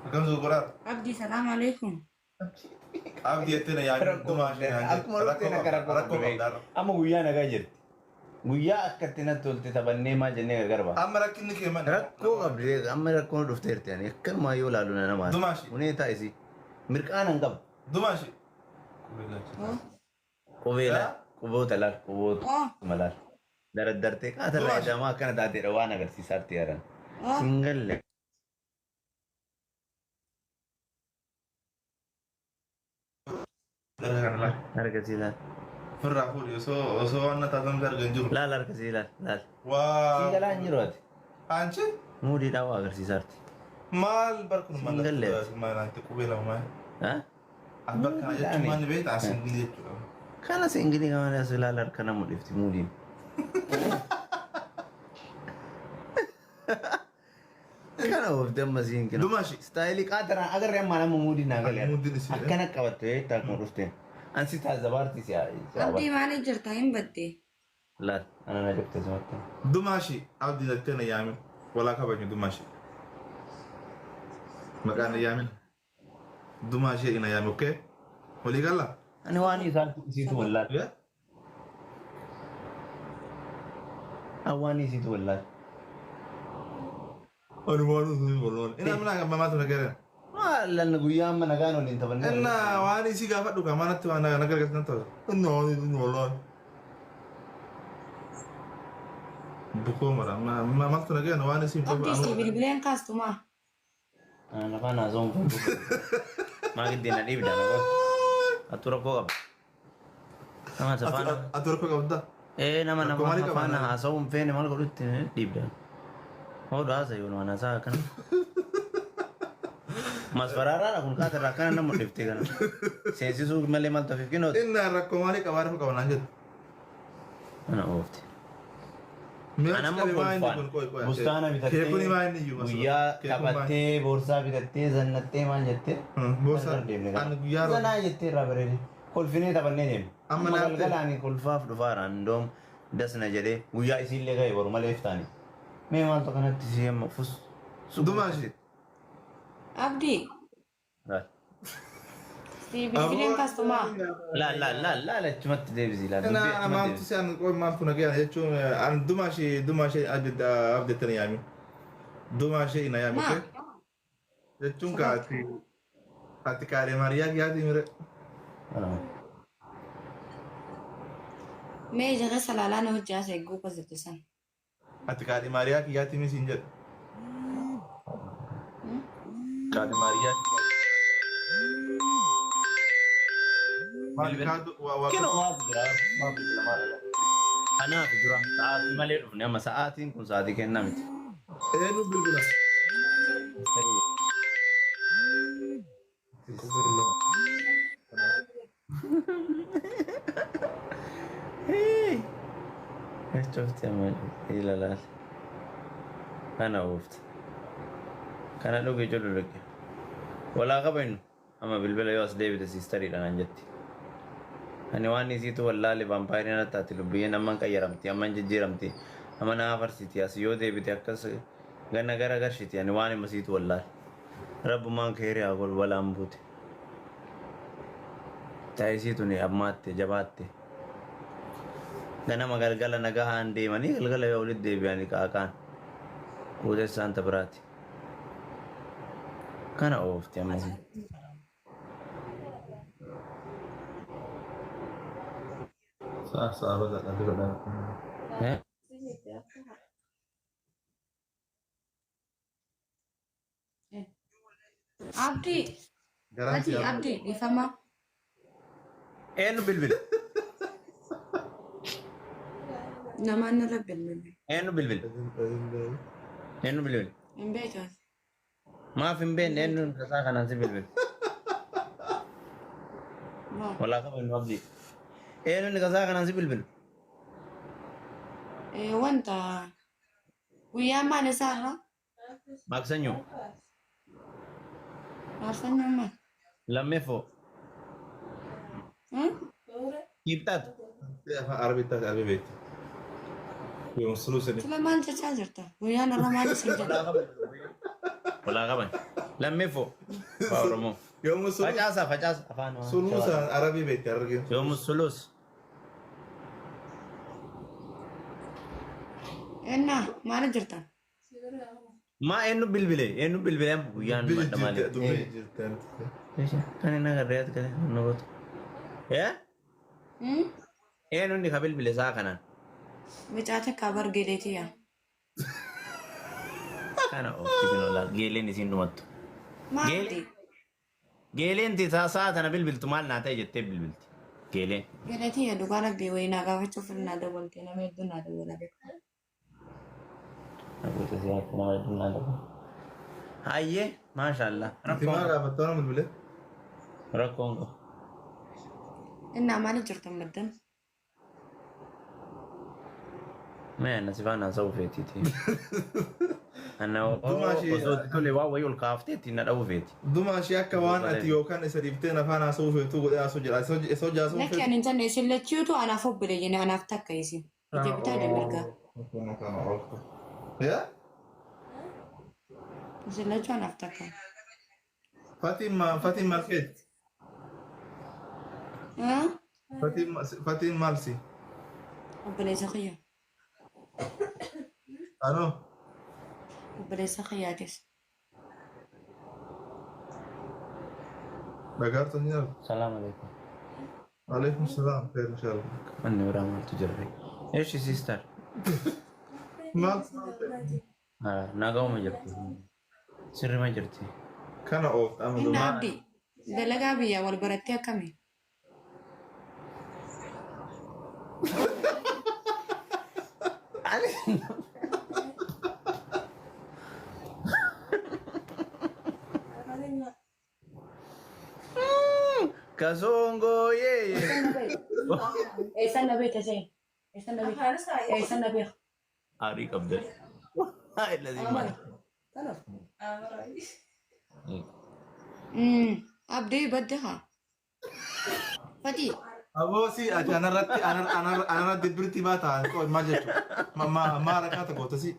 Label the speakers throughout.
Speaker 1: Akkam godhaa?
Speaker 2: Abdii salaam alaikum.
Speaker 1: Abdii jettee na yaadni
Speaker 3: Rakkoo
Speaker 1: dumaa ishee naan jedhe.
Speaker 3: Akkuma dhufteen akka rakkoo
Speaker 1: Rakkoo
Speaker 3: qabdu
Speaker 1: qabda.
Speaker 3: beeku. Amma guyyaa nagaa jirti. Guyyaa akka itti natti tolte taphannee maal jennee gargar baana.
Speaker 1: Amma rakkinni kee mana.
Speaker 3: Rakkoo qabdi amma rakkoon dhufteerti ani akkanumaa yoo laalu na nama.
Speaker 1: Dumaa ishee.
Speaker 3: Huneetaa isii. Mirqaana hin qabu.
Speaker 1: Dumaa ishee.
Speaker 3: Qubee laal. Quboota laal. Quboota
Speaker 2: Oh,
Speaker 3: laal. Daraddartee qaatarraa
Speaker 1: Dumaa ishee.
Speaker 3: edamaa akkana taateedha waan agarsiisaatti yaran.
Speaker 2: oh.
Speaker 3: Singalle. Harka sii laal.
Speaker 1: Firraa fuudhi osoo waan na taatan argan jiru.
Speaker 3: Laal harka sii laal. Laal.
Speaker 1: Waa.
Speaker 3: Singalaa hin jiru ati.
Speaker 1: Anchi
Speaker 3: Muudiidhaa waa agarsiisaarti.
Speaker 1: maal bar kun
Speaker 3: Singallee.
Speaker 1: mallattoo qubee lama maal?
Speaker 3: Ha?
Speaker 1: Bar kana jechuun maal beektaa singilii jechuudha.
Speaker 3: Kana singilii kana as ilaala harka nama dhifti muudiin. Kana oofte amma siin kina.
Speaker 1: Dumaashi.
Speaker 3: Istaayilii qaataraan agarree ammaa nama muudii naa galee.
Speaker 1: Muudiin isii.
Speaker 3: Akkana qabatte beektaa akkuma dhufteen. Ansi taazzabaarti si
Speaker 2: Abdii maaliif jirta hin badde?
Speaker 3: Laal ana na jabte sumatti.
Speaker 1: Dumaashi abdii jettee na yaamin. Walaa kabajnu dumaashi. Maqaan na yaamin. Dumaashee na yaamin okay? Walii galla?
Speaker 3: Ani waan isaan isiitu wallaal.
Speaker 1: Yeah?
Speaker 3: Ani waan isiitu wallaal.
Speaker 1: Ani waan isii wallaal. Ina amna amma maaltu na gareen?
Speaker 3: Maal lan guyyaa amma nagaan waliin taphannee.
Speaker 1: Inna waan isii gaafadhu kaa manatti waan na gargaartan ta'u. Inna waan isii wallaal. Bukoo mara maaltu na gareen waan isii
Speaker 2: Abdii si bilbileen kaastumaa.
Speaker 3: Lafaan haasawuun kun maa giddeen na dhiibda na qofa. Atu rakkoo qaba. Nama safaan.
Speaker 1: Ati rakkoo qabda?
Speaker 3: Ee nama
Speaker 1: Rakkoo
Speaker 3: nama
Speaker 1: maalii qaba
Speaker 3: afaan
Speaker 1: nama?
Speaker 3: haasawuun feene maal godhutti dhiibda. Hodhu haasa yoo waan haasaa akkana. Masfaraaraadha kun qaatarraa akkana nama dhiftee kana. Seensisuu malee maaltu hafiif kinooti.
Speaker 1: Inna rakkoo maalii qabaa rakkoo qaba naan jettu.
Speaker 3: Kana oofte.
Speaker 1: Mi'a
Speaker 3: Anamma
Speaker 1: qabe maa inni
Speaker 3: kolfaan
Speaker 1: kun qoy qoy.
Speaker 3: bustaana
Speaker 1: Keekuni
Speaker 3: bitattee
Speaker 1: maa inni iyyuu masala.
Speaker 3: guyyaa
Speaker 1: Keekun maa inni.
Speaker 3: taphattee boorsaa bitattee zannattee maal jettee
Speaker 1: Boorsaa
Speaker 3: gargar deemne
Speaker 1: ani guyyaa rooba.
Speaker 3: Zanaa jettee irraa bareede kolfinee taphannee deemne.
Speaker 1: Amma
Speaker 3: Amma
Speaker 1: naaf ta'e.
Speaker 3: galgala ani kolfaaf dhufaara indoom dasna jedhee guyyaa isiillee ga'e boru malee iftaani. Mee maaltu kanatti si amma fus.
Speaker 1: Dumaashi.
Speaker 2: Abdii
Speaker 3: Laal
Speaker 2: si bilbileen kaastumaa.
Speaker 3: laal laal laal laal achumatti deebisi laal
Speaker 1: Inna
Speaker 3: dubbii achumatti
Speaker 1: maaltu
Speaker 3: deebisi.
Speaker 1: si an qoy maaltu na ga'e jechuun an dumaashi dumaashi abdeettani yaami. Dumaashi ina yaami
Speaker 2: Maa?
Speaker 1: okay? Jechuun ka ati ati kaadhe Maariyaa kiyyaati mire.
Speaker 2: Mee ija keessa laalaa na hojii haasa eeguu qos jettu san.
Speaker 1: Ati kaadhe Maariyaa kiyyaati mi siin jedhu. Kaadhe Maariyaa kiyyaati. Maali kaadu waa waa.
Speaker 3: Kino waatu jira waatu jira maal ala. Kanaaf dura sa'aatii malee dhufne amma sa'aatiin kun sa'aatii kennaa miti.
Speaker 1: Eenyu bilbila?
Speaker 3: Cufti amma ilalaal. Kana oofte. Kana dhugi jedhu dhugi. Walaa qabaynu amma bilbila yoo as deebite siistariidha naan jetti. Ani waan isiitu wallaale vaampaayiriin natti taati lubbiyyeen amman qayyaramti amman jijjiiramti amma na afarsiti as yoo deebite akkas ganna gara garshiti ani waan himasiitu wallaale. Rabbumaan keerii haa godhu balaan buute. Taa'isii tuni ammaatte jabaatte. Ganama galgala nagahaan deemanii galgala yoo walitti deebi'anii qaaqaan. Kuutessaan ta biraati. Kana oofti ammasii.
Speaker 1: Sa'a sa'a bada dha dura dha.
Speaker 3: Eh?
Speaker 2: Abdii
Speaker 1: Garaan si
Speaker 2: ati
Speaker 1: yaa.
Speaker 2: abdii dhiifama.
Speaker 3: Eenyu bilbile?
Speaker 2: Namaan irra bilbile.
Speaker 3: Eenyu bilbile? Eenyu bilbile?
Speaker 2: Hin beekas.
Speaker 3: Maaf hin beekne eenyu tasaa kanaan si bilbile?
Speaker 2: Maa.
Speaker 3: Walaa qaba inni abdii. Eenyu inni tasaa kanaan si bilbile?
Speaker 2: Wanta guyyaa maal isaarra?
Speaker 3: Maksanyoo.
Speaker 2: Faarfannaa maal?
Speaker 3: Lammeeffoo. Kiibxaatu.
Speaker 1: Afaan Arabitti Arabii beekti. Yoom suluu sani.
Speaker 2: Sila maal jechaa jirta? Guyyaan irra maal isin jedha?
Speaker 3: Walaa qaban. Lammeeffoo. Afaan Oromoo.
Speaker 1: Yoomu sulus.
Speaker 3: Facaasa facaasa afaan
Speaker 1: Suluusa Arabii beekti Harargeen.
Speaker 3: Yoomu sulus.
Speaker 2: Ennaa maal jirta?
Speaker 3: Maa eenyu bilbile eenyu bilbile amma guyyaan
Speaker 1: Dubbii
Speaker 3: madda malee.
Speaker 1: jirti dubbii jirti.
Speaker 3: Kan inni agarree ati galee nu gootu. Ee? Eenyu inni ka bilbile isaa kanaan?
Speaker 2: Mucaa takka bargeeleeti yaa.
Speaker 3: Kana oofti kun geeleen isiin dhumattu.
Speaker 2: Maali?
Speaker 3: Geeleen sa'a tana bilbiltu maal naa ta'e jettee bilbilti. Geeleen.
Speaker 2: Geeleetii yaa dhugaa rabbii wayii naa gaafachuuf naa dabalte nama hedduu naa dabala beeku.
Speaker 3: Hayyee maashaallah.
Speaker 1: Ati maal gaafattaa nama bilbilee?
Speaker 3: Rakkoon qabu.
Speaker 2: Innaa maal jirta maddan?
Speaker 3: Mee ana si faana haasa'uu feetiiti. Ana
Speaker 1: Dumaa ishee-
Speaker 3: osoo itti tole waan wayii ol kaaftee ittiin na dha'uu feeti.
Speaker 1: Duma ishee akka waan ati yookaan isa dhiiftee afaan haasa'uu feetu godhee haasa'uu jira. Isa hojii haasa'uu
Speaker 2: Lakki
Speaker 1: feetu.
Speaker 2: ani hin jenne isin lachiitu anaaf obbole jenne anaaf takka isin. Ija bitaa ija mirgaa.
Speaker 1: Yaa?
Speaker 2: Isin lachuu anaaf takka.
Speaker 1: Fatiin maal Fatiin maal keeti? Fatiin Fatiin maal si?
Speaker 2: Obboleessa kiyya.
Speaker 1: Anoo.
Speaker 2: Obboleessa kiyyaatis.
Speaker 1: Dhagaartu ni argu.
Speaker 3: Salaam alaikum.
Speaker 1: Alaikum salaam. Khair inshallah.
Speaker 3: Manni biraa maaltu jira? Eeshi sister.
Speaker 1: Maal
Speaker 3: Nagauma jirti. Sirrima jirti.
Speaker 1: kana oofta amma
Speaker 2: Innaa
Speaker 1: duma.
Speaker 2: abdii dalagaa biyyaa wal barattee akkami?
Speaker 3: Kasongo yee.
Speaker 2: Eessan na beekta isheen? Eessan na beekta? Eessan na beekta?
Speaker 3: Aarii qabda. Lazii maal?
Speaker 2: Abdii badde haa. Fatii.
Speaker 1: Aboo si ati anarratti anarratti birtii baata maal jechuudha? Ma ma rakkaata goota si.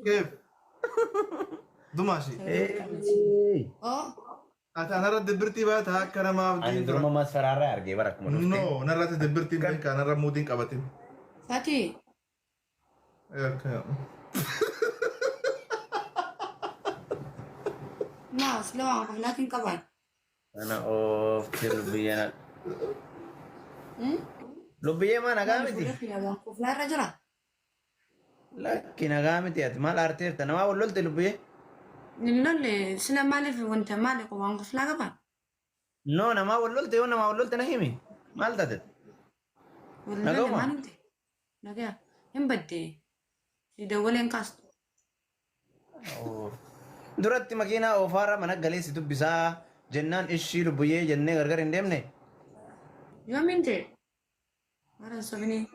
Speaker 1: Keef. Duma ishee.
Speaker 2: Oo.
Speaker 1: Ati anarratti birtii baata akka nama
Speaker 3: Ani
Speaker 1: abdiin
Speaker 3: duruma masfaraarraa argee bara akkuma dhufte.
Speaker 1: No, narratti dibbirtiin beekaa narra muudiin qabatin.
Speaker 2: Fatii. Maa sila waan qoflaatiin qaban.
Speaker 3: Kana oofti lubbiyyee na. Lubbiyyee maa nagaa miti?
Speaker 2: Fuula kiyya waan qoflaa irra jira.
Speaker 3: Lakki nagaa miti ati maal aarteerta namaa wal lolte lubbiyyee?
Speaker 2: Hin lolle sila maaliif wanta maali waan qoflaa qaban?
Speaker 3: No namaa wal lolte yoo namaa wal lolte na himi. Maal taate?
Speaker 2: Wal lolle
Speaker 3: Naguma.
Speaker 2: maal himte? Nagaa hin baddee. Si dawwaleen kaastu.
Speaker 3: Duratti makiinaa oofaarra mana galee si dubbisaa jennaan ishii lubbiyyee jennee gargar hin deemne.
Speaker 2: Yoomiin ta'e? Mara sobinii.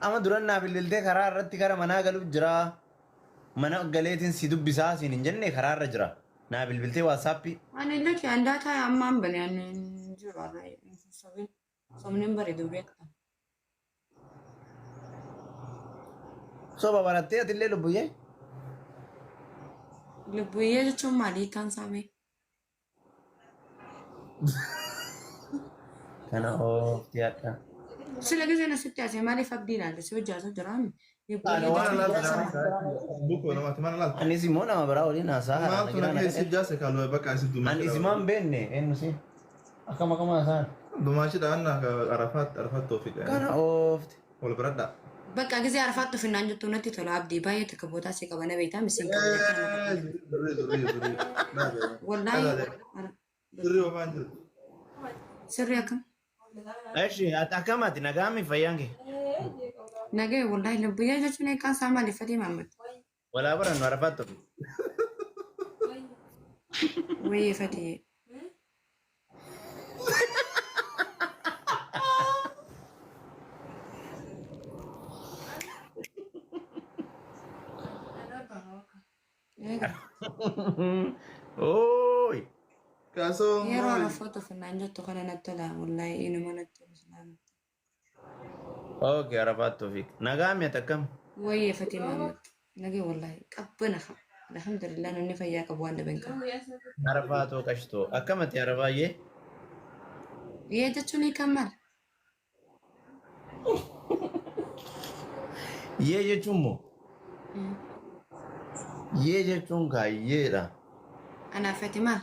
Speaker 3: Amma duran naa bilbiltee karaa irratti gara manaa galuuf jira. Mana galeetiin si dubbisaa siin hin jenne karaa irra jira. Naa bilbiltee WhatsAppii.
Speaker 2: Ani lakki an daataa ammaan bane ani hin jiru sobin sobni bareedu beekta.
Speaker 3: Soba barattee atillee lubbuyyee.
Speaker 2: Lubbuyyee jechuun maali hiikaan saamee?
Speaker 3: Kana oofti hadha.
Speaker 2: Sila gisee na sitti asee maaliif abdii ilaalte si hojjaatu jiraami?
Speaker 3: Ani waan
Speaker 1: Bukoo namaatti mana laalta.
Speaker 3: Anis immoo nama biraa waliin haasaa
Speaker 1: Maaltu na keessa jaase kaaluu bakka isin dumaa.
Speaker 3: Ani isimaan beekne eenyu si? Akkam akkam haasaan?
Speaker 1: Dumaa ishee dhaannaa Arafaat Arafaat Toofiq.
Speaker 3: Kana oofti.
Speaker 1: Wal biradhaa.
Speaker 2: Bakka gisee Arafaat dhufinnaan jettu natti tola abdii baay'ee takka bootaa si qaba na beektaa misiin qaba
Speaker 1: Durri durri durri.
Speaker 2: Wallaahi
Speaker 1: Durri oofaan jiru.
Speaker 2: sirrii akkam?
Speaker 3: Eshi ati akkam ati nagaa mi fayyaan kee?
Speaker 2: Nagee wallaahi lubbuyyee jechuun hiikaan isaa maali Fatii Mahammad?
Speaker 3: Walaa barannu Arafaat Toofiq.
Speaker 2: Wayyee Fatii. Eega.
Speaker 3: Ooy.
Speaker 1: Kaasoo.
Speaker 2: Yeroo Arafaat dhufinnaan jettu kana natti tola wallaahi inuma natti tola.
Speaker 3: Okay Arafaat Toofiq. Nagaa mi ati akkam?
Speaker 2: Wayyee Fatii Mahammad. Nagee wallaahi qabbana Alhamdulillah namni fayyaa qabu waan dhabe hin qabu.
Speaker 3: Arafaa too qashtoo. Akkamati arafaayyee?
Speaker 2: Yee jechuun hiikan maal?
Speaker 3: Yee jechuun moo? Yee jechuun kaayyeedha.
Speaker 2: Anaaf ati maal?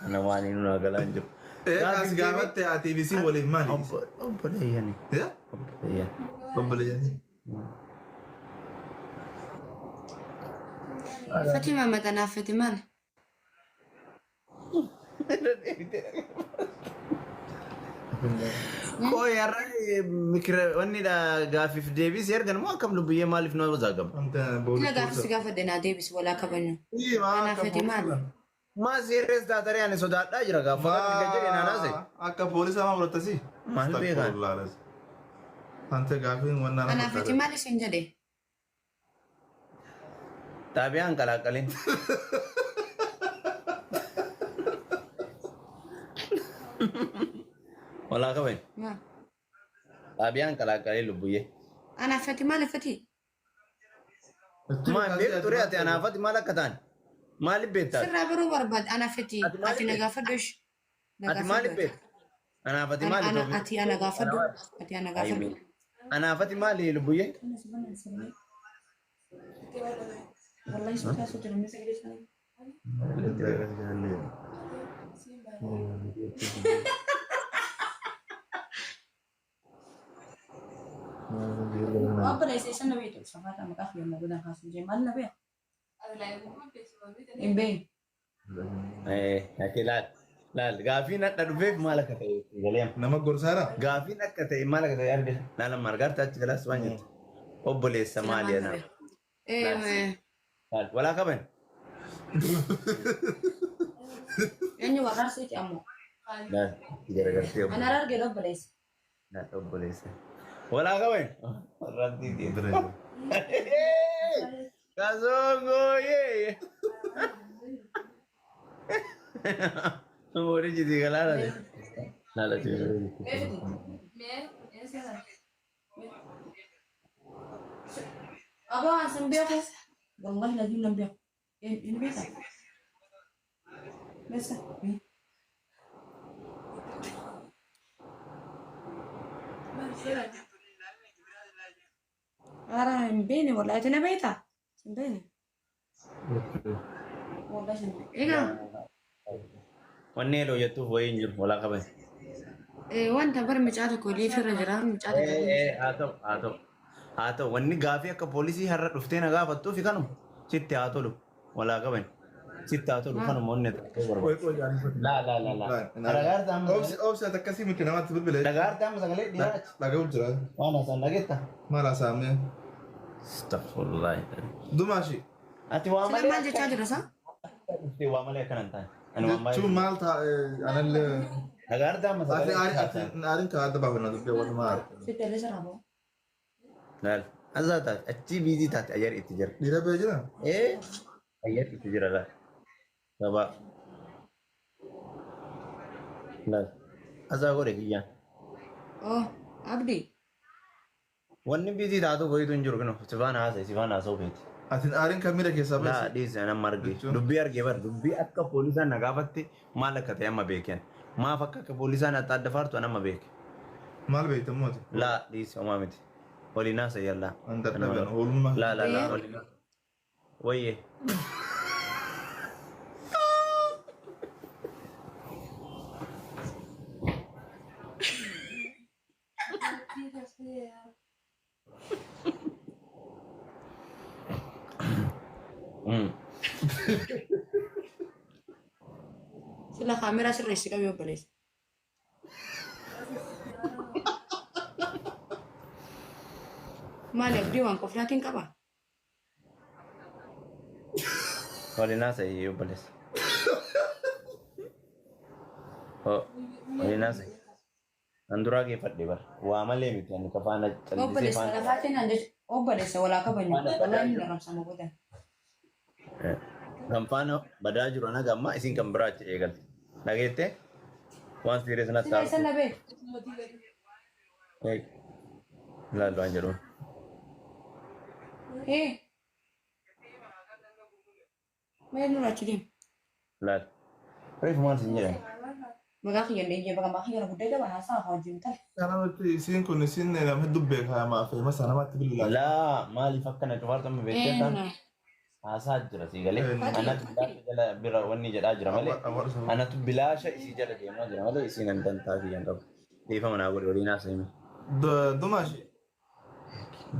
Speaker 3: Ana waan inni naa galaa hin jiru.
Speaker 1: Ee as gaafatte ati fi isiin waliif maali?
Speaker 3: Obboleeyyani.
Speaker 1: Eh?
Speaker 3: Obboleeyyan.
Speaker 1: Obboleeyyani.
Speaker 2: Fatii Maamad anaaf ati maal?
Speaker 3: Koo yarra mikira wanni dha gaaffiif deebii si ergan moo akkam lubbiyyee maaliif nama zaagama?
Speaker 1: Anta
Speaker 2: Sila
Speaker 1: boolii
Speaker 2: gaafa si gaafadhe naa deebisi walaa kabajnu.
Speaker 1: Ii maa
Speaker 2: Anaaf
Speaker 1: akka
Speaker 2: ati maal?
Speaker 1: poolisa.
Speaker 3: Maa seerrees taataree ani sodaadhaa jira gaafa kan jedhe naanaase.
Speaker 1: Maa akka poolisa maa fudhattasi?
Speaker 3: Maal beekan?
Speaker 1: Astagfirullah. Anta gaafiin wannaa nama
Speaker 2: Anaaf ati
Speaker 1: fakkaata.
Speaker 2: maal isin jedhe?
Speaker 3: Xaabiyaan qalaaqalin. Walaa kabajnu.
Speaker 2: Maal?
Speaker 3: Xaabiyaan qalaaqalin lubbiyyee.
Speaker 2: Anaaf ati maal fatii?
Speaker 3: Maal beektu ree ati anaafati maal akka ta'an? Maaliif beektaa?
Speaker 2: Sirraa baruu barbaade anaaf ati
Speaker 3: Ati maaliif
Speaker 2: ati na
Speaker 3: beekta?
Speaker 2: gaafadhu ishi. Na
Speaker 3: Ati maaliif
Speaker 2: gaafadhu ati.
Speaker 3: beekta? Anaafati maali
Speaker 2: Ana
Speaker 3: toofi?
Speaker 2: ati ana gaafadhu. Ati ana gaafadhu.
Speaker 3: Anaafati maali lubbuyyee?
Speaker 2: Hin beeknu.
Speaker 3: Ati laal laal gaafiin hadha dhufeef maal akka ta'e galeem.
Speaker 1: Nama gorsaadha?
Speaker 3: Gaafiin akka ta'e maal akka ta'e argina. Laal amma argaarta achi galaas waan jettu. Obboleessa
Speaker 2: Sila
Speaker 3: maali
Speaker 2: maal
Speaker 3: anaaf?
Speaker 2: dhabe? Eh,
Speaker 3: Laal walaa qaban.
Speaker 2: eenyu warra arsiiti ammoo.
Speaker 3: Laal garagartee
Speaker 2: Ana
Speaker 3: obboleessa.
Speaker 2: argee obboleessa.
Speaker 3: Laal obboleessa. Walaa qaban. Warraabtii
Speaker 1: Bira jiru.
Speaker 3: Kasongo yee. Moorichi si galaana. Laal achi garagartee.
Speaker 2: Aboo asin beeku. Wallahi lazim nan beeku. Hin beekaa? Meessa. Ara hin beekne wallahi ati na beektaa? Hin beekne. Wallahi hin beekne. Egaa
Speaker 3: Wanni eeloo jettuuf wayii hin jiru walaa qaban.
Speaker 2: wanta bar mucaa tokko liifirra jira mucaa tokko.
Speaker 3: Haa ta'u haa ta'u haa ta'u wanni gaafii akka poolisii har'a dhuftee na gaafattuufi kanuma sitti haa tolu walaa qaban sitti haa tolu kanuma onnee ta'uu
Speaker 1: Qoy
Speaker 3: barbaada.
Speaker 1: qoy gaariifatu.
Speaker 3: Laa laa laa laa. Dhagaarta amma
Speaker 1: Obsi obsi ati akkasii miti namatti bilbile.
Speaker 3: dhagaarta amma sagalee dhiiraa achi.
Speaker 1: Dhaga'u jira.
Speaker 3: Waan haasaan dhageetta.
Speaker 1: Maal haasa'amee?
Speaker 3: Astaghfirullah.
Speaker 1: Dumaashi.
Speaker 3: Ati waa
Speaker 2: Sila
Speaker 3: malee
Speaker 2: maal jechaa jira isaa?
Speaker 3: dhuftee waa malee akkana hin taane. Ani waan
Speaker 1: Jechuun
Speaker 3: baay'ee.
Speaker 1: maal ta'a anallee.
Speaker 3: Dhagaarta amma
Speaker 1: Ati
Speaker 3: sagalee
Speaker 1: aarin
Speaker 3: dhiiraa
Speaker 1: ati aarin kaa adda baafannaa dubbii walumaa aarti.
Speaker 2: Sitti illee sirraa ba'u.
Speaker 3: Laal azaa taate achii biizii taate ayyar itti jira.
Speaker 1: Dhiira bira jira?
Speaker 3: Ee ayyar itti jira laal. Gabaa. Laal azaa godhe kiyyaan.
Speaker 2: Oh, Abdi.
Speaker 3: Wanni biizii taatu wayitu hin jiru kinu sifaan haasa'e sifaan haasa'u feeti.
Speaker 1: Ati aarin kan miira keessaa
Speaker 3: Laa
Speaker 1: baasi.
Speaker 3: dhiise nama arge
Speaker 1: Jechuun?
Speaker 3: dubbii arge bar dubbii akka poolisaan na gaafatte maal akka ta'e amma beeken maaf akka akka poolisaan adda adda faartu an amma beeke.
Speaker 1: Maal beekta mooti?
Speaker 3: Laa dhiise homaa miti waliin haasa'e yallaa.
Speaker 1: An dadhaban oolmaa.
Speaker 3: Laa laa laa waliin haasa'e. Wayyee.
Speaker 2: Sila kaameraa sirreessi qabi obboleessa. Maali abdii waan koflaatiin qaba?
Speaker 3: Waliin haasa'e obboleessa. Oh, waliin haasa'e. An duraa geeffadhe bara. Waa malee miti ani kafaana callisee
Speaker 2: Obboleessa
Speaker 3: faana.
Speaker 2: lafaatiin an jechuudha. Obboleessa walaa kabajnu. Wallahi hin arrabsamu godhan.
Speaker 3: Kan faana badaa jiru anaga ammaa isin kan biraa achi eegalte. Dhageettee? Waan siirees natti
Speaker 2: Sila isa
Speaker 3: taasisu.
Speaker 2: na beeku.
Speaker 3: Ilaallu waan jedhuun.
Speaker 2: Ee. Mee nurraa achi deemu.
Speaker 3: Laal. Reefu maal sin jedhan?
Speaker 2: Maqaa kiyya illee ijee bakka maqaa kiyya guddaa qaba haasaa haa wajjin ta'e.
Speaker 1: Kana nuti isiin kun isiin nama hedduu beekaa maaf masa namatti bilbilaa.
Speaker 3: Laa maaliif akkana cufaartu amma beektee
Speaker 2: Ee
Speaker 3: ta'an
Speaker 2: na.
Speaker 3: haasaa jira sii galee.
Speaker 1: Ee.
Speaker 3: Anatu bilaasha jala bira wanni jedhaa jira malee. Anatu bilaasha isii jala deemaa jira malee isiin an dantaa fi hin qabu. Dhiifama naa godhi waliin haasa'ime.
Speaker 1: Dumaashi.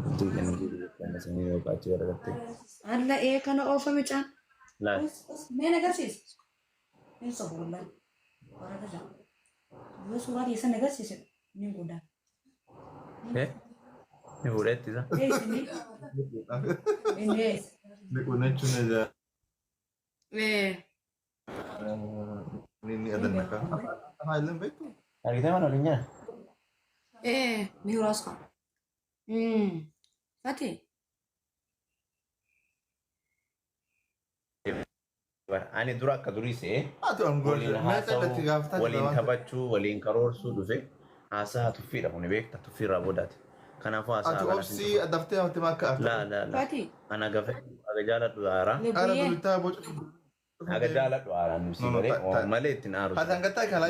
Speaker 3: Bultii kennu jiru jechuudha isinii yoo qaachii garagattee.
Speaker 2: Alla ee kana oofa micaan.
Speaker 3: Laal.
Speaker 2: Mee na agarsiisi. Hin sobu wallahi. Warra jira. Yoo suuraa keessan agarsiise ni guddaa.
Speaker 3: Eh? Ni fuudhetti isa.
Speaker 2: Ee isinii. Inni eessa?
Speaker 1: Quunnachuun egaa
Speaker 2: Ee.
Speaker 1: ni adannaka. Afaan illee beektu?
Speaker 3: Argitee mana waliin nyaata?
Speaker 2: Ee miiraas qaba. Fati.
Speaker 3: Ani dura akka durii se'ee
Speaker 1: Ati on
Speaker 3: waliin
Speaker 1: goolii. Meeshaa irratti
Speaker 3: haasa'uu,
Speaker 1: gaafataa jira
Speaker 3: waliin
Speaker 1: waan ta'eef.
Speaker 3: taphachuu, waliin karoorsuu dhufe haasaa tuffiidha kuni beekta tuffiirraa boodaati. Kanaafuu haasaa
Speaker 1: Ati
Speaker 3: kana sin
Speaker 1: obsii
Speaker 3: tufa.
Speaker 1: daftee haftee akka
Speaker 3: Laa laa laa.
Speaker 2: Fati.
Speaker 3: Ana gafe aga jaaladhu aaraa.
Speaker 1: Ara
Speaker 2: Lubbuyyee.
Speaker 1: dulitaa boca.
Speaker 3: Aga jaaladhu aaraa nu si
Speaker 1: No, no,
Speaker 3: malee malee ittiin aaru.
Speaker 1: Ati hangattaa kalaa.